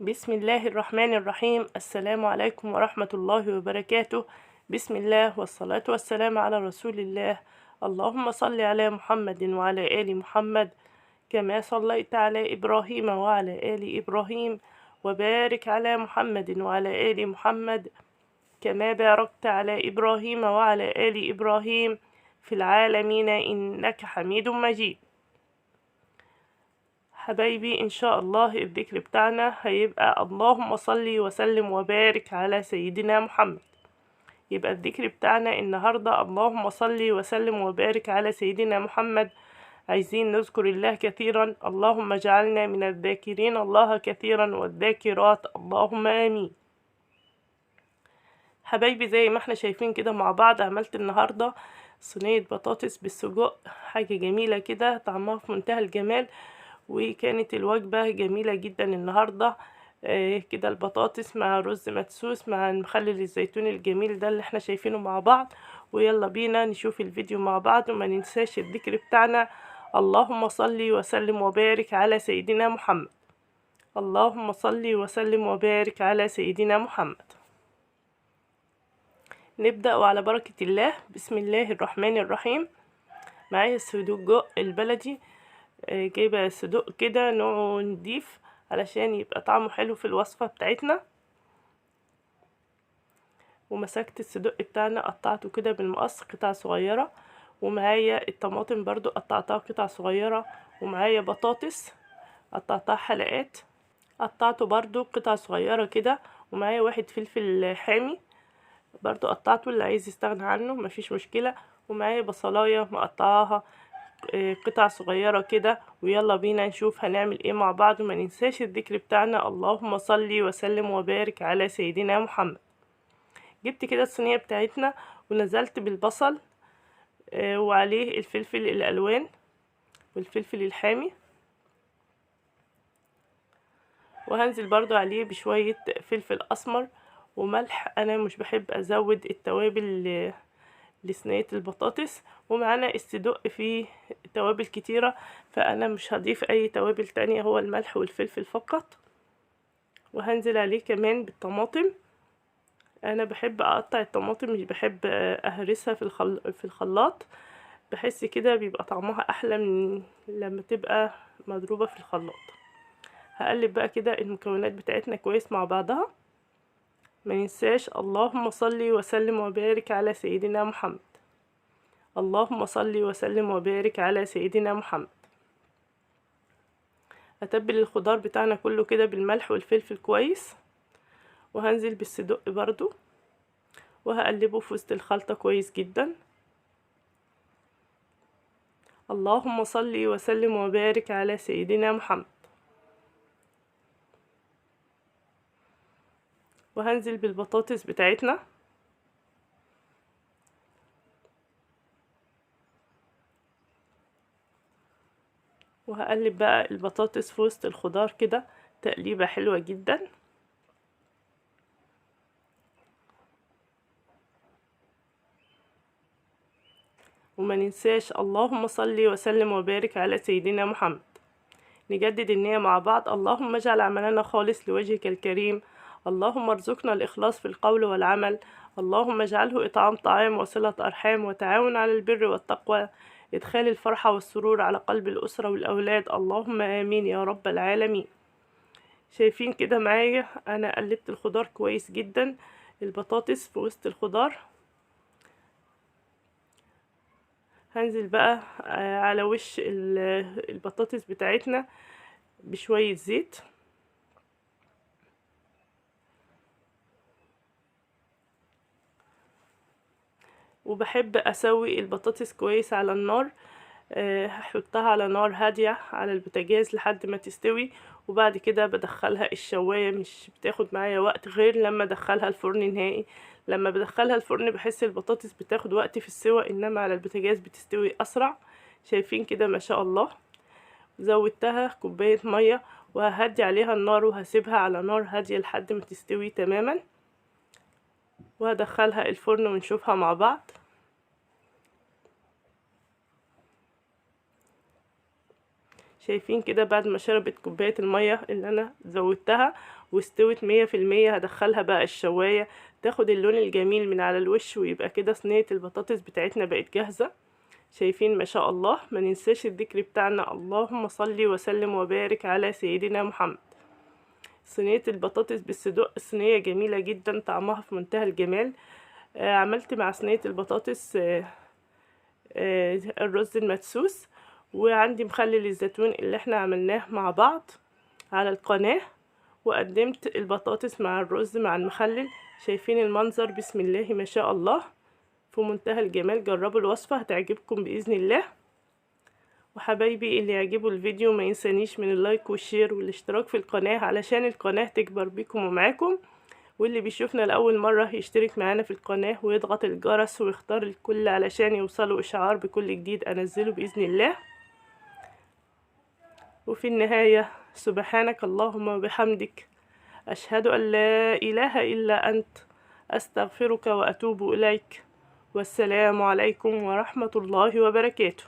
بسم الله الرحمن الرحيم. السلام عليكم ورحمة الله وبركاته. بسم الله والصلاة والسلام على رسول الله. اللهم صل على محمد وعلى آل محمد كما صليت على إبراهيم وعلى آل إبراهيم، وبارك على محمد وعلى آل محمد كما باركت على إبراهيم وعلى آل إبراهيم في العالمين إنك حميد مجيد. حبايبي، إن شاء الله الذكر بتاعنا هيبقى اللهم صل وسلم وبارك على سيدنا محمد. يبقى الذكر بتاعنا النهاردة اللهم صل وسلم وبارك على سيدنا محمد. عايزين نذكر الله كثيرا. اللهم اجعلنا من الذاكرين الله كثيرا والذاكرات، اللهم آمين. حبايبي، زي ما احنا شايفين كده مع بعض، عملت النهاردة صينية بطاطس بالسجق، حاجة جميلة كده، طعمها في منتهى الجمال، وكانت الوجبة جميلة جدا النهاردة. كده البطاطس مع رز مدسوس مع المخلل الزيتون الجميل ده اللي احنا شايفينه مع بعض. ويلا بينا نشوف الفيديو مع بعض، وما ننساش الذكر بتاعنا اللهم صل وسلم وبارك على سيدنا محمد. اللهم صل وسلم وبارك على سيدنا محمد. نبدأ وعلى بركة الله. بسم الله الرحمن الرحيم. معايا السجق البلدي، جايبه صدق كده نوعه نضيف علشان يبقى طعمه حلو في الوصفة بتاعتنا. ومسكت الصدق بتاعنا قطعته كده بالمقص قطع صغيرة، ومعايا الطماطم برضو قطعتها قطع صغيرة، ومعايا بطاطس قطعتها حلقات، قطعته برضو قطع صغيرة كده، ومعايا واحد فلفل حامي برضو قطعته، اللي عايز يستغنى عنه مفيش مشكلة، ومعايا بصلايه مقطعاها قطع صغيرة كده. ويلا بينا نشوف هنعمل ايه مع بعض، وما ننساش الذكر بتاعنا اللهم صل وسلم وبارك على سيدنا محمد. جبت كده الصينية بتاعتنا ونزلت بالبصل وعليه الفلفل الالوان والفلفل الحامي، وهنزل برضو عليه بشوية فلفل اسمر وملح. انا مش بحب ازود التوابل لصينية البطاطس، ومعانا الصدق فيه توابل كتيرة، فأنا مش هضيف أي توابل تانية، هو الملح والفلفل فقط. وهنزل عليه كمان بالطماطم. أنا بحب أقطع الطماطم، مش بحب أهرسها في الخلاط، بحس كده بيبقى طعمها أحلى من لما تبقى مضروبة في الخلاط. هقلب بقى كده المكونات بتاعتنا كويس مع بعضها. ما ننساش اللهم صل وسلم وبارك على سيدنا محمد. اللهم صل وسلم وبارك على سيدنا محمد. اتبل الخضار بتاعنا كله كده بالملح والفلفل كويس، وهنزل بالصدق برضو، وهقلبه في وسط الخلطة كويس جدا. اللهم صل وسلم وبارك على سيدنا محمد. وهنزل بالبطاطس بتاعتنا. وهقلب بقى البطاطس في وسط الخضار كده تقليبة حلوة جدا. وما ننساش اللهم صل وسلم وبارك على سيدنا محمد. نجدد النية مع بعض. اللهم اجعل عملنا خالص لوجهك الكريم. اللهم ارزقنا الإخلاص في القول والعمل. اللهم اجعله إطعام طعام وصلة أرحام وتعاون على البر والتقوى، إدخال الفرحة والسرور على قلب الأسرة والأولاد. اللهم آمين يا رب العالمين. شايفين كده معايا أنا قلبت الخضار كويس جدا، البطاطس في وسط الخضار. هنزل بقى على وش البطاطس بتاعتنا بشوية زيت. وبحب اسوي البطاطس كويس على النار، هحطها على نار هادية على البوتاجاز لحد ما تستوي، وبعد كده بدخلها الشواية. مش بتاخد معايا وقت غير لما ادخلها الفرن نهائي. لما بدخلها الفرن بحس البطاطس بتاخد وقت في السوى، انما على البوتاجاز بتستوي اسرع. شايفين كده ما شاء الله. زودتها كوباية مية، وههدي عليها النار وهسيبها على نار هادية لحد ما تستوي تماما، وهدخلها الفرن ونشوفها مع بعض. شايفين كده بعد ما شربت كوباية المية اللي انا زودتها واستوت 100%. هدخلها بقى الشواية تاخد اللون الجميل من على الوش، ويبقى كده صينية البطاطس بتاعتنا بقت جاهزة. شايفين ما شاء الله. ما ننساش الذكر بتاعنا، اللهم صل وسلم وبارك على سيدنا محمد. صينية البطاطس بالصدق صينية جميلة جدا، طعمها في منتهى الجمال. عملت مع صينية البطاطس الرز المدسوس، وعندي مخلل الزيتون اللي احنا عملناه مع بعض على القناة، وقدمت البطاطس مع الرز مع المخلل. شايفين المنظر بسم الله ما شاء الله في منتهى الجمال. جربوا الوصفة هتعجبكم بإذن الله. وحبايبي اللي يعجبه الفيديو ما ينسانيش من ال like وال share والاشتراك في القناة علشان القناة تكبر بيكم ومعاكم. واللي بيشوفنا لأول مرة يشترك معانا في القناة ويضغط الجرس ويختار الكل علشان يوصلوا إشعار بكل جديد أنزله بإذن الله. وفي النهاية سبحانك اللهم وبحمدك، أشهد أن لا إله إلا أنت، أستغفرك وأتوب إليك. والسلام عليكم ورحمة الله وبركاته.